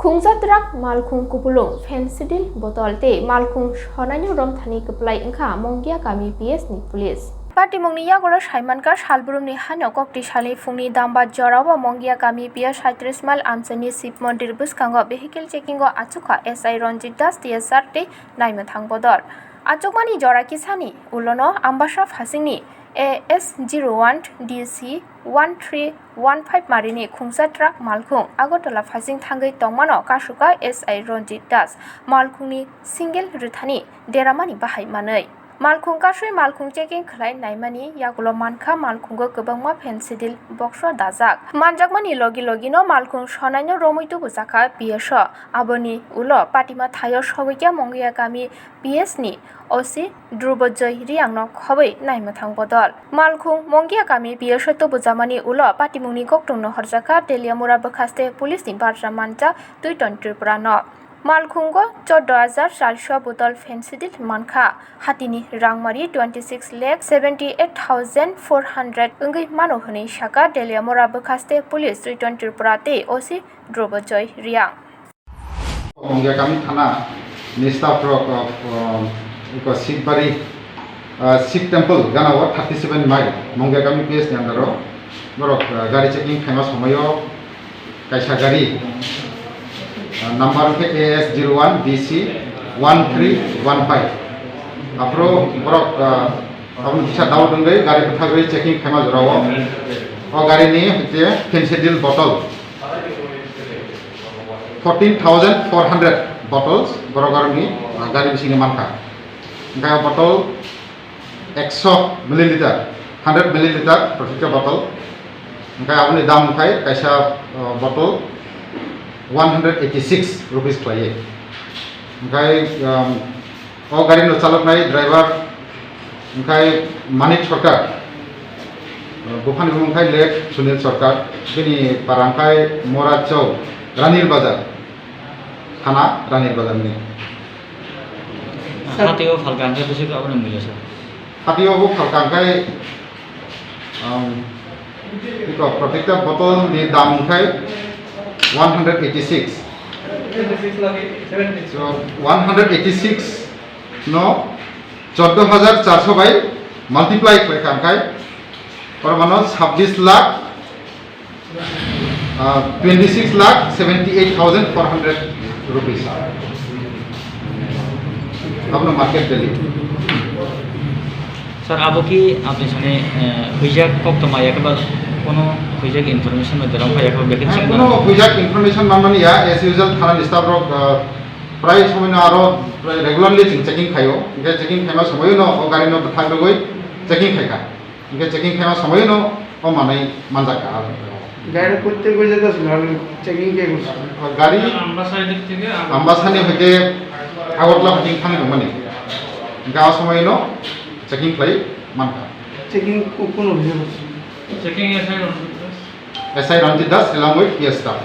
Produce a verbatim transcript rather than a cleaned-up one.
Khungsa truck, malkhung kupulung, Phensedyl botol tei malkhung sonaino romthani kwplai wngkha Mongia kami P S ni police. Patimungni yagulo saimankha, salbrumni haino kokti salni phungni damba jorao Mongia kami P S saitrish mile amchaini Shiv Mondir bwskango vehicle checking o achukha S I Ranjit Das, T S R tei naimwthang bodol. Achukmani jora kisani ulono Ambasa phasingni A S zero one D C one three one five marini khungsa truck malkhung Agartala phasing thangwi tongmano kasukha S I Ranjit Das, malkhungni single rwthani deramani bahai manwi. Malkhung kasui malkhung checking khlai naimani yagulo mankha malkhungo kwbangma Phensedyl boxo dajak. Manjakmani logi logino malkhung sonaino romwi tubujakha P S o. Aboni ulo patima thaio sogwikya Mongia kami P S ni O C Dhrubajoy Riangno khobwi naimwthang bodol. Malkhung Mongia kami P S o tubujamani ulo patimungni koktwmno horjakha Teliamura bwkhaste police ni barja manjak Twiton Tripura no. Malkhungo chordo hajar charso botol Phensedyl mankha, hatini rangmari twenty six lakh seventy eight thousand four hundred wngwi mano hwnwi sakha Teliamura bwkhaste police Twiton Tripura tei O C Dhrubajoy Riang. Mongia kami thana ni staff rok, uh, iko Shivbari, uh, Shiv Temple gana o thirty seven mile Mongia kami P S ni under o borok, uh, gari checking khaima somoio kaisa gari, uh, number khe A S zero one B C one three one five. Aphuru borok, uh, aboni kisa doubt wngwi gari bwthagwi checking khaima jorao o gari ni hwnkhe Phensedyl bottle fourteen thousand four hundred bottles borok aroni, ah, gari bisingo mankha. Hwnkhe o bottle ekso milliliter, hundred milliliter protikta bottle. Hwnkhe aboni dam wngkha kaisa, ah, bottle one hundred eighty six rupees khlaiwi. Hwnkhe, um, O gari no chaloknai driver wngkhai Manik Sarkar, buphani mung wngkhai late Sunil Sarkar, bini para wngkhai Mora Chowk, Ranir Bazar, thana Ranir Bazar ni. Sir. Hatio phalka hwnkhe bwswk abono mila sir? Hatio bo phalka wngkhai, um, iko protector bottle ni dam wngkhai one hundred eighty six. So, one hundred eighty six no chordo hajar charso bai multiply khlai kha, wngkhai oro mano sabbish lakh, ah, twenty six lakh seventy eight thousand four hundred rupees. Abono market value. Sir, abo ki apni sani, eh, huijak koktoma ya khe ba kono huijak information bai derang phai ya khe ba bekhe chwng kono huijak information manmani ya, as usual thana ni staff rok, ah, prai somoi no aro prai regularly chwng checking khaio, hwnkhe checking khaima somoi no o gari no bwthak rwgwi checking khaikha, hwnkhe checking khaima somoi no o manwi manjakha aro. Gari koitwi goi jata swnam checking khe goi. Gari Ambasani hoite Agartala hoite thangwi tongmani, hwnkhe a somoi no checking khlai mankha. Checking ku-, kuno hoite goi. Checking S I Ranjit Das. S I Ranjit Das along with P S staff.